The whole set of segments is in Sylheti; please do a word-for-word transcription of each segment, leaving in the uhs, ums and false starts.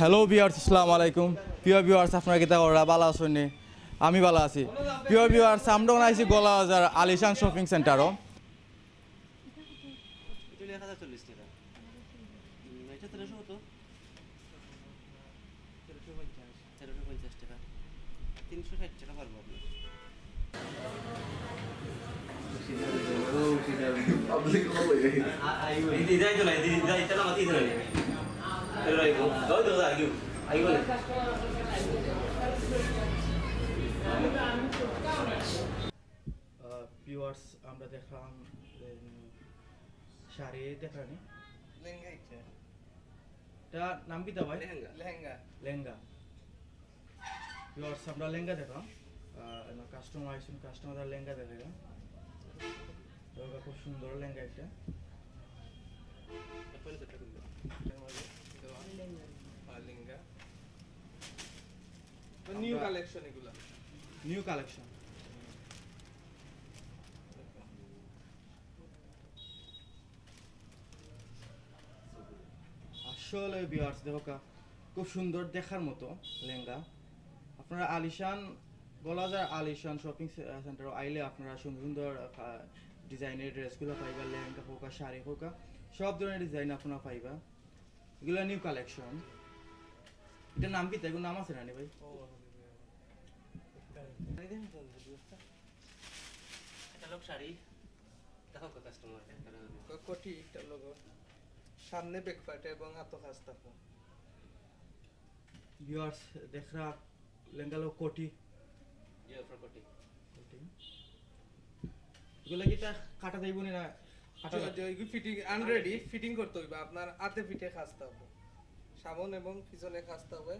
Hello viewers, আসসালামু আলাইকুম। প্রিয় ভিউয়ার্স, আপনারা কিতা কররা? ভালা আছইন নি? আমি ভালা আছি। প্রিয় ভিউয়ার্স, আমরা অখন আইছি গোয়ালাজার আলিশান শপিং সেন্টারো। এটা এক হাজার চল্লিশ টাকা। হুম, এটা তেরোশো কত? তেরোশো পঞ্চাশ। তেরোশো পঞ্চাশ টাকা। তিনশো ষাট টাকা পারবো আপনার। এই যে যাই তো না, এই যে যাই, তাহলে আমাকে দিতে হবে। এই রইব। দাও, দাও, দাও, আগে। আগে বলে। আহ, ভিউয়ার্স, আমরা দেখলাম, উম, শাড়ি দেখলাম নি? লেহেঙ্গা একটা। এটা নাম কিতা ভাই? লেহেঙ্গা। লেহেঙ্গা। লেহেঙ্গা। ভিউয়ার্স, আমরা লেহেঙ্গা দেখলাম। আহ, এবার কাস্টমার আইছেন, কাস্টমার লেহেঙ্গা দেখে গেলাম। তো এটা খুব সুন্দর লেহেঙ্গা একটা। এটার মধ্যে দেওয়া। আর লেহেঙ্গা। নিউ আমরা কালেকশন এগুলা। New collection. আসলে ভিউয়ার্স, দেখো কা, খুব সুন্দর দেখার মতো লেহেঙ্গা। আপনারা আলিশান, গোয়ালাজার আলিশান শপিং সে-, সেন্টারো আইলে আপনারা সুন্দর সুন্দর, আহ, ডিজাইনের ড্রেসগুলা পাইবা, লেহেঙ্গা হোক আর শাড়ি হোক আর সব ধরনের ডিজাইন আপনারা পাইবা। এগুলা নিউ কালেকশন। এটার নাম কিতা? এগুলোর নাম আছে না নি ভাই? এটা লোক শাড়ি। দেখো কো কাস্টমার। ক-, কোটি একটা লোক। সামনে ব্যাক পার্ট এবং হাতো কাজ থাকো। ভিউয়ার্স, দেখরা লেহেঙ্গা লো কোটি। জি, ফ্রক কোটি। কোটি। এগুলা কিতা কাটা যাইবো নি না? কাটা জি, যাইবো? জি, এগুলো ফিটিং, আনরেডি, ফিটিং করতে হইবা। আপনার হাতে পিঠে কাজ থাকবো। সামন এবং পিছনে কাজ থাকবে,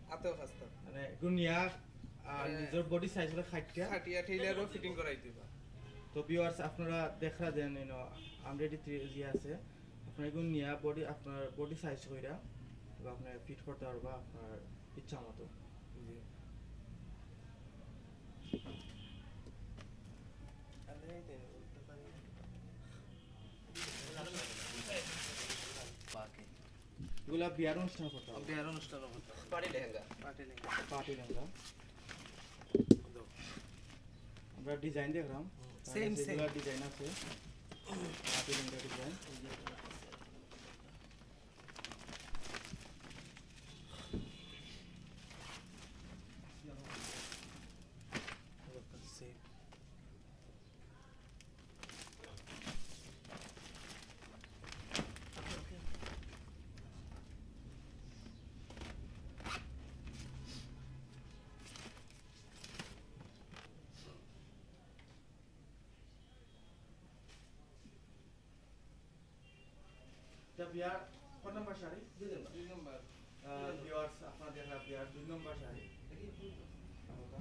হাতেও কাজ থাকবে। মানে এগুলো নিয়া, আহ, হ্যাঁ। নিজের বডি সাইজ করে খাটিয়া। খাটিয়া টেইলারও ফিটিং করাই দিবা। তো ভিউয়ার্স, আপনারা দেখরা দেন, you know, আনরেডি থ্রি জি আছে। আপনারা এগুলো নিয়া বডি, আপনার বডি সাইজ কইরা বা আপনি ফিট করতে পারবা আপনার ইচ্ছা মতো। জি। এগুলা বিয়ার অনুষ্ঠান করতে হবে। বিয়ার অনুষ্ঠান করতে হবে। পার্টি লেহেঙ্গা। পার্টি লেহেঙ্গা। পার্টি লেহেঙ্গা। আমরা ডিজাইন দেখলাম। হুম, সেম, সেম। যেগুলা ডিজাইন আছে, পার্টি লেহেঙ্গা ডিজাইন। সেম। এটা বিয়ার কত নম্বর শাড়ি? দুই নম্বর। দুই নম্বর। আহ, ভিউয়ার্স, আপনারা দেখরা বিয়ার দুই নম্বর শাড়ি। দেখি, দুই নম্বর।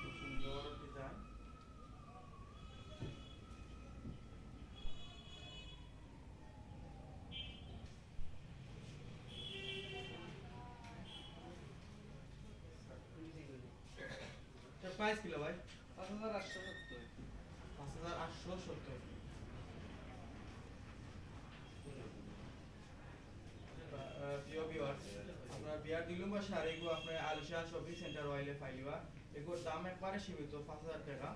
খুব সুন্দর ডিজাইন। এটা প্রাইস কিলা ভাই? পাঁচ হাজার আটশো সত্তর। পাঁচ হাজার আটশো সত্তর। আহ, প্রিয় ভিউয়ার্স, আপনারা বিয়ার দুই নম্বর শাড়িগু আপনারা আলিশান শপিং সেন্টার অইলে পাইলিবা। এগুর দাম একবারে সীমিত, পাঁচ হাজার টাকা।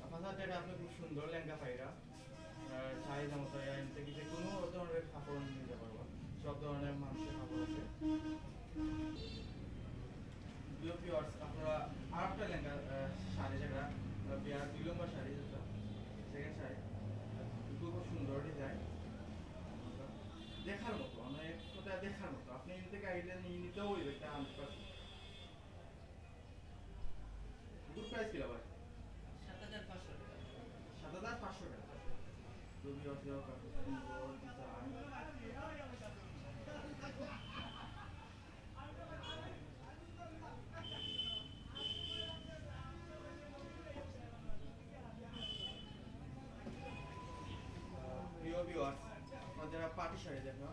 আর পাঁচ হাজার টাকা আপনি খুব সুন্দর লেহেঙ্গা পাইরা। আর চাহিদা মতো এর থেকে যে কোনো ধরনের কাপড় নিতে পারবা, সব ধরনের মানুষের কাপড় আছে। প্রিয় ভিউয়ার্স, আপনারা আরেকটা লেহেঙ্গা, আহ, শাড়ি যেটা, আহ, বিয়ার দুই নম্বর শাড়ি যেটা, সেকেন্ড শাড়ি, খুব সুন্দর ডিজাইন, দেখার মতো, মানে এক কথা দেখার মতো। আপনি এখান থেকে আইলে নিয়ে নিতেও হইবে একটা হান্ড্রেড পার্সেন্ট। এগুর প্রাইস কিলা ভাই? সাত হাজার পাঁচশো টাকা। সাত হাজার পাঁচশো টাকা। যদি অসুবিধা হয়, সুন্দর ডিজাইন। প্রিয় ভিউয়ার্স, আপনারা যারা পার্টি শাড়ি দেখরা,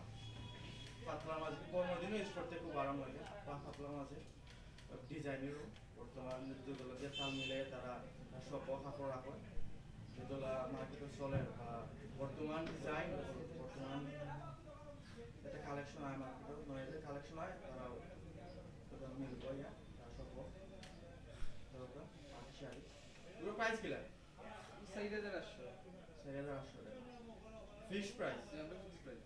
পাতলা মাঝে গরমের দিনে ইউজ করতে খুব আরাম লাগে, পা-, পাতলা মাঝে। ডিজাইনেরও বর্তমান যেগুলো যে তাল মিলে তারা সব কাপড় রাখে, যেগুলো মার্কেটে চলে, বা বর্তমান ডিজাইন, বর্তমান কালেকশন হয় মার্কেটে, নয় হাজার কালেকশন হয়, তারাও মিলবো ইয়া, তারা সব। এগুলো প্রাইস কিলা? চার হাজার আটশো। চার হাজার আটশো টাকা। Fixed price? হ্যাঁ, ফিক্সড প্রাইস।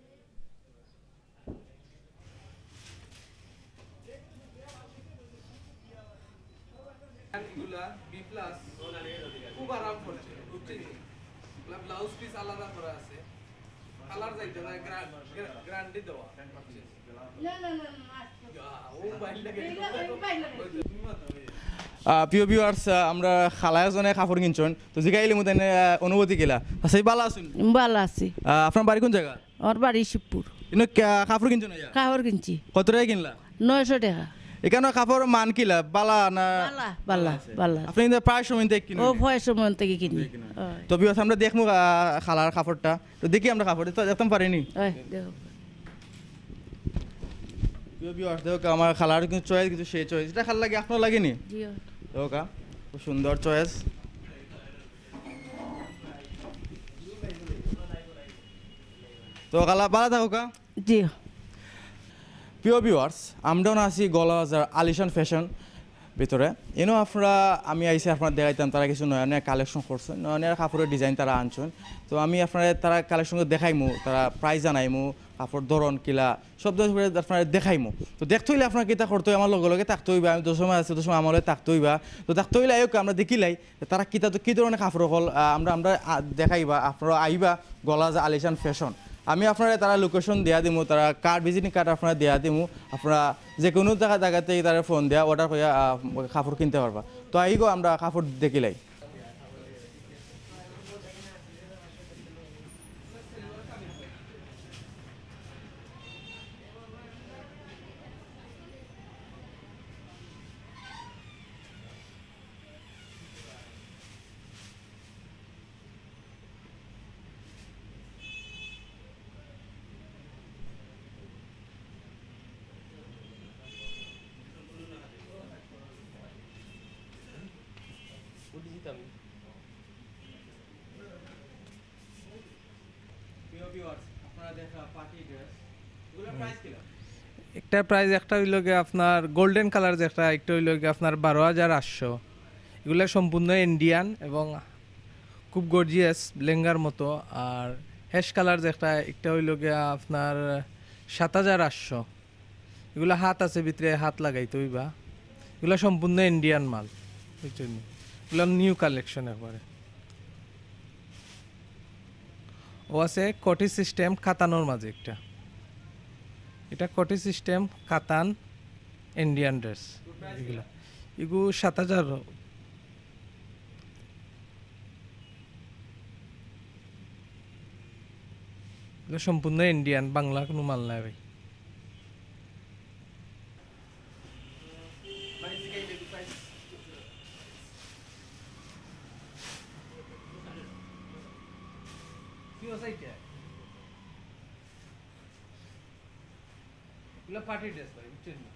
এগুলা বি প্লাস, খুব আরাম করছে, বুঝছেন? এগুলা ব্লাউজ পিস আলাদা করা আছে, কালার যাইতো না, গ্যারা-, গ্যারা-, গ্যারান্টি দেওয়া, বুঝছেন? না, না, না, না, না। আহ, প্রিয় ভিউয়ার্স, আহ, আমরা খালায় জনে কাপড় কিনছইন, তো জিগাইলিমু তাইন, আহ, অনুভূতি কিলা। আচ্ছা, ভালা আছইন? ভালা আছি। আহ, আপনার বাড়ি কোন জাগা? আমার বাড়ি শিবপুর। ইনো কা-, কাপড় কিনছইন ইয়া? কাপড় কিনছি। কত টাকা কিনলা? নয়শো টাকা। ইখানো কাপড়র মান কিলা? ভালা না? ভালা, ভালা, ভালা আছে। ভালা। আপনি কিন্তু প্রায় সময় থেকে কিনেন? ও, প্রায় সময় থেকে কিনি। থেকে কিনেন। অয়। তো ভিউয়ার্স, আমরা দেখমু, আহ, খালার কাপড়টা। তো দেখি আমরা কাপড়, তো দেখতাম পারিনি। অয়, দেখো। প্রিয় ভিউয়ার্স, দেখো আমার খালার কিন্তু চয়েস, কিন্তু সেই চয়েস। ইটা খালা লাগে, আপনার লাগেনি? জি। দেখো কা, খুব সুন্দর চয়েস। তো খালা, ভালা থাকো কা। জি। প্রিয় ভিউয়ার্স, আমরা অখন আছি গলাবাজার আলিশান ফ্যাশন ভিতরে। ইনো আপনারা, আমি আইছি আপনারারে দেখাইতাম, তারা কিছু নয়া নয়া কালেকশন করছইন, নয়া নয়া কাপড়র ডিজাইন তারা আনছইন। তো আমি আপনারারে তারা কালেকশন দেখাইমু, তারা প্রাইস জানাইমু, কাপড়র ধরন কিলা, সব ধরন আপনারারে দেখাইমু। তো দেখতে অইলে আপনারা কিতা করতে অইবো, আমার লগে লগে থাকতে অইবা, আমি যে সময় আছি, যে সময় আমার লগে থাকতে অইবা। তো থাকতে অইলে আউক্কা আমরা দেখিলাই তারা কিতা, তো কি ধরনের কাপড় অকল, আহ, আমরা, আমরা, আহ, দেখাইবা, আপনারা আইবা গলাবাজার আলিশান ফ্যাশন। আমি আপনারারে তারা লোকেশন দিয়া দিমু, তারা কার্ড, ভিজিটিং কার্ড আপনারারে দিয়া দিমু। আপনারা যে কোনো জাগা, জাগা থাকি তারারে ফোন দিয়া অর্ডার করিয়া, আহ, কাপড় কিনতে পারবা। তো আইগো আমরা কাপড় দেখিলাই। প্রিয় ভিউয়ার্স, আপনারা দেখা পার্টি ড্রেস, এগুলোর প্রাইস কিলা? একটা প্রাইস, একটা অইলো গিয়া আপনার গোল্ডেন কালার যে একটা, একটা অইলো গিয়া আপনার বারো হাজার আটশো। এগুলা সম্পূর্ণ ইন্ডিয়ান এবং খুব গর্জিয়াস, লেহেঙ্গার মতো। আর অ্যাশ কালার যে একটা, একটা অইলো গিয়া আপনার সাত হাজার আটশো। এগুলা হাত আছে ভিতরে, হাত লাগাইতে অইবা। এগুলা সম্পূর্ণ ইন্ডিয়ান মাল, বুঝছইন নি? এগুলা নিউ কালেকশন একবারে। ও আছে কটি সিস্টেম কাতানর মাঝে একটা, এটা কটি সিস্টেম কাতান ইন্ডিয়ান ড্রেস। এগুলা, এগু সাত হাজার। এগুলা সম্পূর্ণ ইন্ডিয়ান, বাংলা কোনো মাল নাই ভাই। এগুলা পার্টি ড্রেস ভাই, বুঝছইন নি?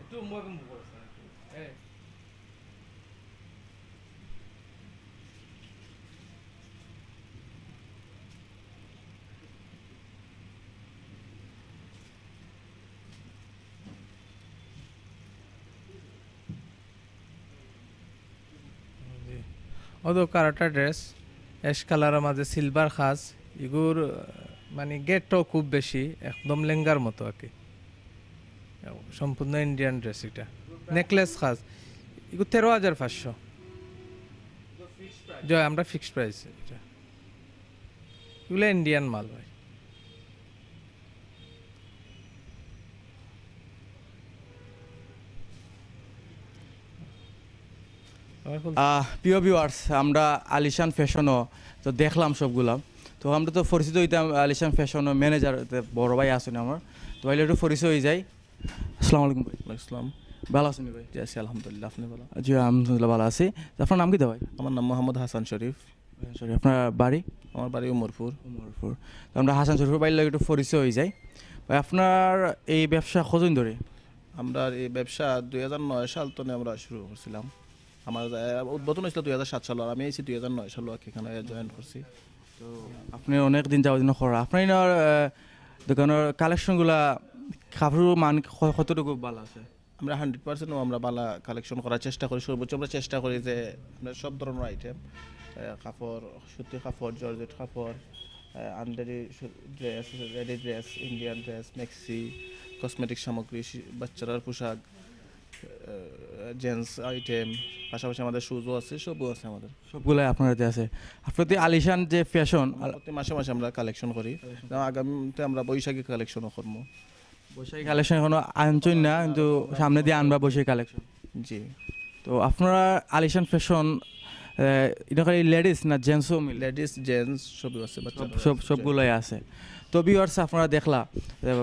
একটু মুভ করছে না একটু। এই। জি। ও তো কারাটা ড্রেস, অ্যাশ কালারের মাঝে সিলভার খাজ, এগুর, আহ, মানে গেটটাও খুব বেশি, একদম লেহেঙ্গার মতো আর কি। সম্পূর্ণ ইন্ডিয়ান ড্রেস এটা। নেকলেস খাজ, এগুলো তেরো হাজার পাঁচশো। জি, আমরা ফিক্সড প্রাইস এটা। এগুলো ইন্ডিয়ান মাল ভাই। আহ, প্রিয় ভিউয়ার্স, আমরা আলিশান ফ্যাশনও তো দেখলাম সবগুলা। তো আমরা তো পরিচিত অইতাম আলিশান ফ্যাশনর ম্যানেজার, তে বড় ভাই আছইন আমার। তো ভাইর লগে একটু পরিচয় অই যাই। আসসালামু আলাইকুম ভাই। ওয়ালাইকুম আসসালাম। ভালা আছইন নি ভাই? জি আছি, আলহামদুলিল্লাহ। আপনি ভালা? জি, আলহামদুলিল্লাহ, ভালা আছি। তো আপনার নাম কিতা ভাই? আমার নাম মোহাম্মদ হাসান শরীফ। হাসান শরীফ। আপনার বাড়ি? আমার বাড়ি উমরপুর। উমরপুর। তো আমরা হাসান শরীফর ভাইর লগে একটু পরিচয় অই যাই। ভাই, আপনার এই ব্যবসা কতদিন ধরে? আমরার এই ব্যবসা দুই হাজার নয় সাল তনে আমরা শুরু করছিলাম। আমার, আহ, উদ্বোধন হয়েছিল দুই হাজার সাত সালে, আর আমি এসেছি দুই হাজার নয় সালে আর কি, এখানে জয়েন করছি। তো আপনি অনেক দিন যাবত দিন করা, আপনার ইনার দোকানের কালেকশনগুলা, কাপড়ের মান ক- কতটুকু ভালো আছে? আমরা হান্ড্রেড পার্সেন্টও আমরা ভালো কালেকশন করার চেষ্টা করি, সর্বোচ্চ আমরা চেষ্টা করি যে আমরা সব ধরনের আইটেম, কাপড়, সুতি কাপড়, জর্জেট কাপড়, আন্ডারি dress, ready dress, Indian dress, maxi, cosmetic সামগ্রী, শি- বাচ্চারার পোশাক, জেন্টস আইটেম, পাশাপাশি আমাদের শুজও আছে, সবও আছে আমাদের। সবগুলাই আপনার হাতে আছে। আপনার তো আলিশান যে ফ্যাশন, প্রতি মাসে মাসে আমরা কালেকশন করি, যেমন আগামীতে আমরা বৈশাখী কালেকশনও করবো। বৈশাখী কালেকশন এখনো আনছেন না, কিন্তু সামনে দিয়ে আনবা বৈশাখী কালেকশন। জি। তো আপনারা আলিশান ফ্যাশন, এটা খালি লেডিস না জেন্টসও মিলে? লেডিস, জেন্টস সবই আছে, বাচ্চা সব সবগুলোই আছে। তো ভিউয়ার্স, আপনারা দেখলা,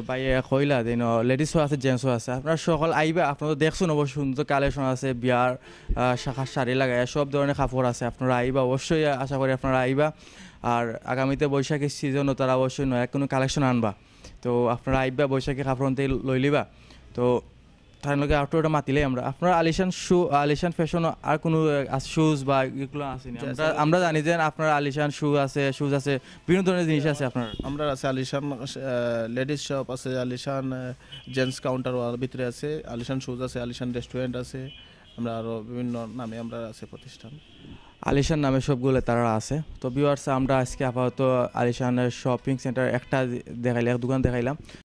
ভাই কইলা যে লেডিসও আছে, জেন্টসও আছে। আপনারা সকল আইবা, আপনারা তো দেখছেন অবশ্য সুন্দর কালেকশন আছে, বিয়ার আহ, শাখার শাড়ি লাগায়, সব ধরনের কাপড় আছে। আপনারা আইবা অবশ্যই, আশা করি আপনারা আইবা। আর আগামীতে বৈশাখী সিজনও তারা অবশ্যই নয়া কোনো কালেকশন আনবা। তো আপনারা আইবা, বৈশাখী কাপড় আনতে লই লিবা। তো তার লগে আউটডোরটা মাতিলে আমরা আপনার আলিশান শু আলিশান ফ্যাশন আর কোনো শুজ বা এগুলো আছে নি? আমরা আমরা জানি যে আপনার আলিশান শু আছে, শুজ আছে, বিভিন্ন ধরনের জিনিস আছে আপনার। আমরা আছে আলিশান লেডিস শপ আছে, আলিশান জেন্টস কাউন্টার ভিতরে আছে, আলিশান শুজ আছে, আলিশান রেস্টুরেন্ট আছে, আমরা আরও বিভিন্ন নামে আমরা আছে প্রতিষ্ঠান। আলিশান নামে সবগুলো তারা আছে। তো ভিউয়ার্স, আমরা আজকে আপাতত আলিশানের শপিং সেন্টার একটা দেখাইলাম, এক দোকান দেখাইলাম।